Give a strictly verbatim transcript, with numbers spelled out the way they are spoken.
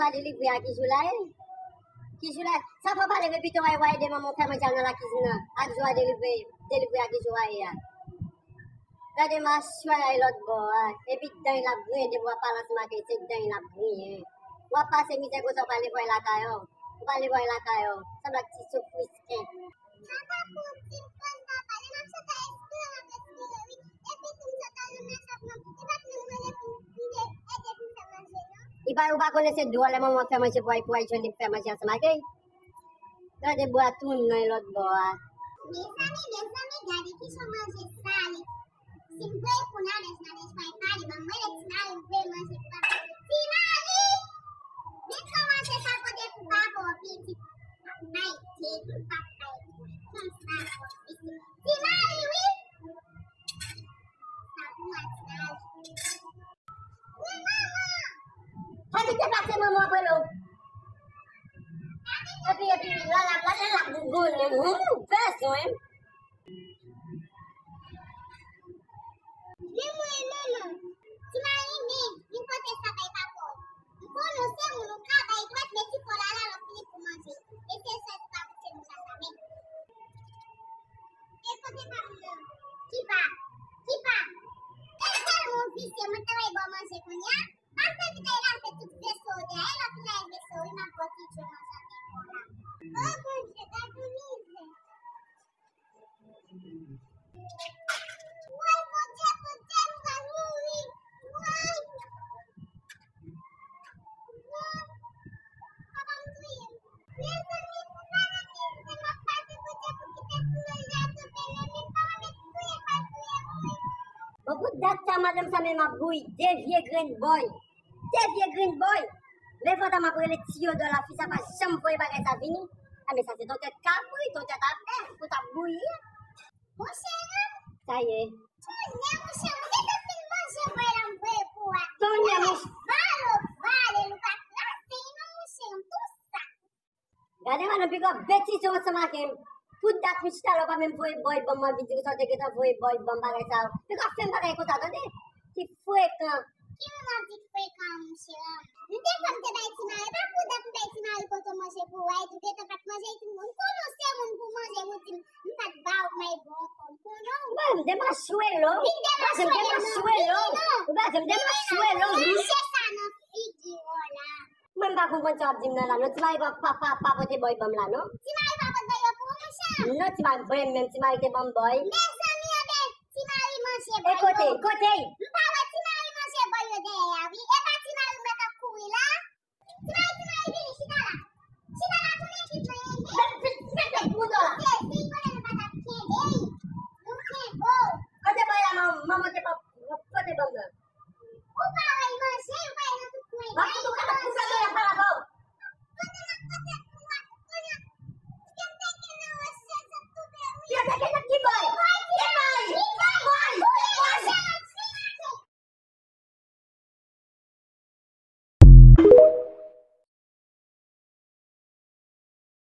Pa delivre a ki jou la ye? Ki jou la? Sa fò pa leve pito w ay w ay ede manman w fè manje a nan lakizin nan. Ak jou a delivre, delivre a ki jou a ye a. Gade machwè a lòt bò a. Epi dan l ap griyen depi w ap pale ansanm ak li, se dan l ap griyen. W ap pase mizè konsa w pa leve w ay lakay ou. Ou pa leve w ay lakay ou. Sanble ak ti soufrisken. Papa, pou ti pòz papa, lè m ap sot a espere, m ap espere, wi. Epi tou m sot a nan mèt ap nan, li pa t menm rele pou m te ede pou m fè manje, non. Li pa, ou pa konnen se dwòl lè manman fè manje pou ay, pou ay jwenn li pou fè manje ansanm ak li. Gade bwa tou nan lòt bò a. Mezanmi, mezanmi, gade ki jan manje sale. Si m voye pou Nadèj, Nadèj pa pale, ban m rele Ti Mari, m voye manje pou papa. Ti Mari! Men kòman se sa pote pou papa w pitit. Pap bay kèk, pap bay kèk. Konsa w pitit. Ti Mari, wi! Sa pou mwen, Ti Mari. Wi, manman! Fò li deplase manman w apre l. Epi, epi, la, la, la, la, la, gougonnen. Hum, bezwen. Men mwen, manman, Ti Mari, men, vin pote sa bay papa w. M konnen w se moun, ou ka bay dwèt, men ti kò la la, lè w fini pou manje. E se sèl ti pa pouse nou sa sa, men. E kote pa m nan? Ki pa? Ki pa? E tèlman w visye, mwen ta bay ba w manje kounye a. Pa fè vit ay lave tout veso w dèyè, lè w fin lave veso w, wi, m ap ba w ti djo manje avèk kò la. O Bondye, gad yon mizè. Woy, Bondye, Bondye, m pral mouri. Woy. Woy. Papa m touye m. Mezanmi, pou sa nan mizè m ap pase, Bondye, pou kite ti manje a tonbe nan men m, papa mèt touye m, pral touye m, woy. Bon, pou dat sa, madanm sa menm ap bouyi de vye grenn bòy. De vye grenn bòy. Men fantan m ap rele ti yo dò la, fi sa pa janm voye bagay sa vini. A, men sa se ton tèt kabrit, ton tèt a bèf pou t ap bouyi. Monchè, non. Sa ye. Tonnè, monchè, ou gentan fin manje bòy la m voye pou ou a. Tonnè, monchè. Vale, vale, nou pa klase, non, monchè, m tou sa. Gade madanm, pigwa betize w ansanm ak m. Pou dat m chita la, w pa menm voye bòy ban m, m anvi di w sa w te gentan voye bòy ban m bagay sa yo. Pigwa fè m bagay konsa, tande? Ti frekan. Ki moun ap di frekan, monchè? M te kwè m te bay Ti Mari, pa pou dat m bay Ti Mari poto manje pou w, epi ou gentan pa t manje, epi m konnen w se moun pou manje, ou di m, m pa t ba w, m bay bon ankò, m konnen w. Mwen, m demachwele w. Vin demachwele m, non. Vin demachwele w, wi. Rache sa nan figi w la. Mwen m pa konprann sa w ap di m nan la, non. Ti Mari pa, pa, pa, pa pote bòy ban m la, non. Ti Mari pa pote bòy yo pou ou, monchè. Non, Ti Mari, mwen menm, Ti Mari te ban m bòy. Mezanmi, anben, Ti Mari manje bòy yo. E kote, kote? M pa